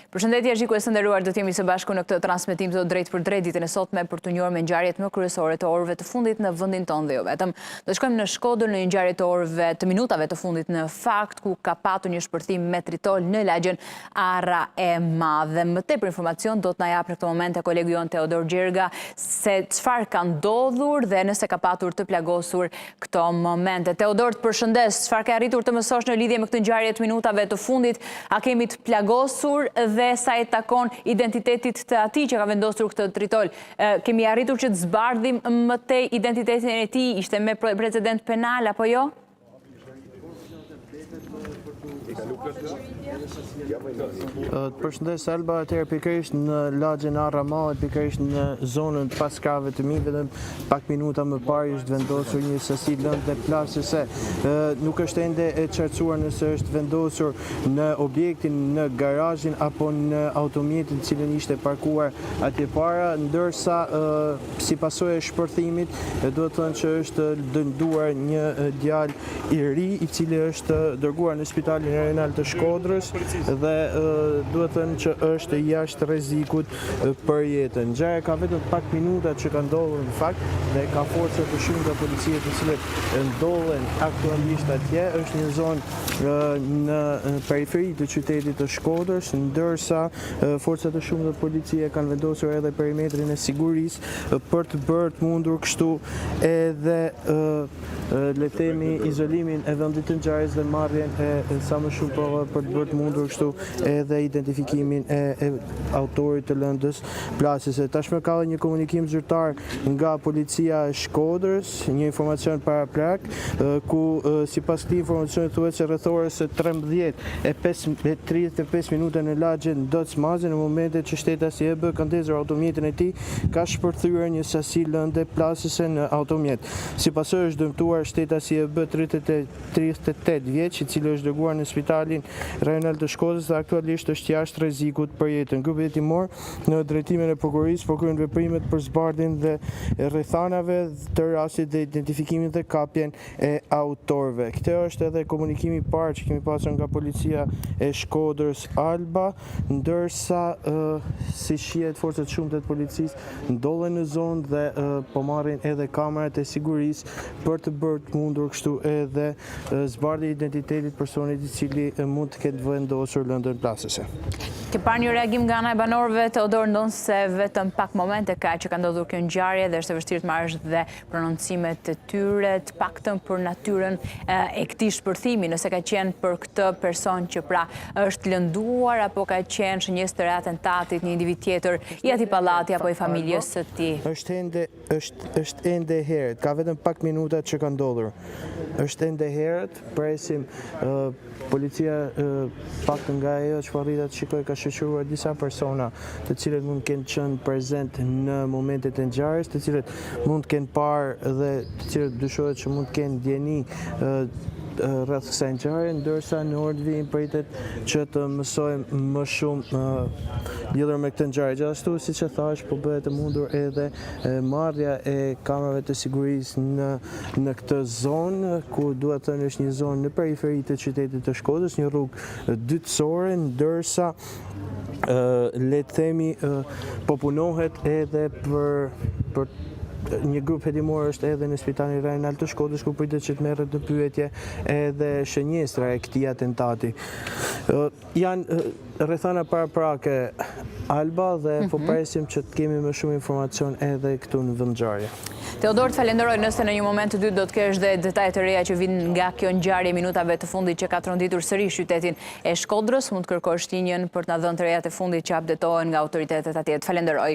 Përshëndetje shikues të nderuar, do të jemi së bashku në këtë transmetim të drejtpërdrejtë ditën e sotme për t'u njohur me ngjarjet më kryesore të orëve të fundit në vendin tonë dhe jo vetëm. Do të shkojmë në Shkodër në një ngjarje të orëve të minutave të fundit në fakt ku ka patur një shpërthim me tritol në lagjen Arra e Madhe. Më tepër informacion do të na japë në këtë moment kolegu jonë Teodor Gjerga se çfarë ka ndodhur dhe nëse ka patur të plagosur këto momente. Teodor, të përshëndes, çfarë ke arritur të mësosh në lidhje me këtë ngjarje të minutave të fundit? A kemi të plagosur dhe sa i takon identitetit të atij që ka vendosur këtë tritol? Kemi arritur që të zbardhim më tej identitetin e tij, ishte me precedent penal apo jo? Të përshëndes Alba, atëherë pikërisht në lagjen Arra e Madhe, pikërisht në zonën pas krahëve të mi, vetëm pak minuta më parë është vendosur një sasi lënde plasëse. Nuk është ende e qartësuar nëse është vendosur në objektin, në garazhin apo në automjetin të cilin ishte parkuar atje para, ndërsa si pasojë e shpërthimit, duhet thënë që është dëmtuar një djalë i ri, i cili është dërguar në spitalin rajonal të Shkodrës dhe duhet thënë që është jashtë rrezikut për jetën. Ngjarja ka vetëm pak minuta që ka ndodhur në fakt dhe ka forca të shumta policie të cilët ndodhen aktualisht atje. Është një zonë në periferi të qytetit të Shkodrës, ndërsa forca të shumta policie kanë vendosur edhe perimetrin e sigurisë për të bërë të mundur kështu edhe le të themi izolimin e vendit të ngjarjes dhe marrjen e sa më shumë provave për të bërë të mundur kështu edhe identifikimin e autorit të lëndës plasëse. Tashmë ka dhe një komunikim zyrtar nga policia e Shkodrës, një informacion paraprak, ku sipas këtij informacioni thuhet se rreth orës së 13 e 35 minuta në lagjen Ndoc Mazi në momentet që shtetasi EB ka ndezur automjetin e tij, ka shpërthyer një sasi lënde plasëse në automjet. Si pasojë është dëmtuar shtetasi EB 38 vjeç, i cili është dërguar në spitalin rajonal të Shkodrës dhe aktualisht është jashtë rrezikut për jetën. Grupi hetimor në drejtimin e prokurorisë po kryen veprimet për zbardhjen dhe rrethanave të rastit dhe identifikimin dhe kapjen e autorëve. Këtë është edhe komunikimi i parë që kemi pasur nga policia e Shkodrës Alba, ndërsa si shihet forca të shumta të policisë ndodhen në zonë dhe po marrin edhe kamerat e sigurisë për të bërë të mundur kështu edhe zbardhjen e identitetit personit i cili mund të ketë vendosur lëndën plasëse. Ke parë një reagim nga ana e banorëve, Teodor, ndonëse vetëm pak momente ka që ka ndodhur kjo ngjarje dhe është e vështirë të marrësh dhe prononcimet e tyre, të paktën për natyrën e këtij shpërthimi, nëse ka qenë për këtë person që pra është lënduar apo ka qenë shënjestër e atentatit një individ tjetër i atij pallati apo i familjes së tij. Është ende është është ende herët, ka vetëm pak minuta që ka ndodhur. Është ende herët, presim policia pak nga ajo që arrita të shikoj ka shoqëruar disa persona të cilët mund të kenë qenë prezent në momentet e ngjarjes, të cilët mund të kenë parë dhe të cilët dyshohet që mund të kenë dijeni rreth kësaj ngjarje, ndërsa në orët në vijim pritet që të mësojmë më shumë lidhur me këtë ngjarje. Gjithashtu, siç e thashë, po bëhet e mundur edhe marrja e kamerave të sigurisë në në këtë zonë, ku duhet thënë është një zonë në periferi të qytetit të Shkodrës, një rrugë dytësore, ndërsa le të themi po punohet edhe për për një grup hetimor është edhe në spitalin rajonal të Shkodrës ku pritet që të merret në pyetje edhe shënjestra e këtij atentati. Janë rrethana paraprake Alba dhe po mhm. presim që të kemi më shumë informacion edhe këtu në vendngjarje. Teodor, të falenderoj nëse në një moment të dytë do të kesh dhe detaje të reja që vijnë nga kjo ngjarje minutave të fundit që ka tronditur sërish qytetin e Shkodrës, mund të kërkosh linjën për të na dhënë të rejat e fundit që updatohen nga autoritetet atje. Të falenderoj.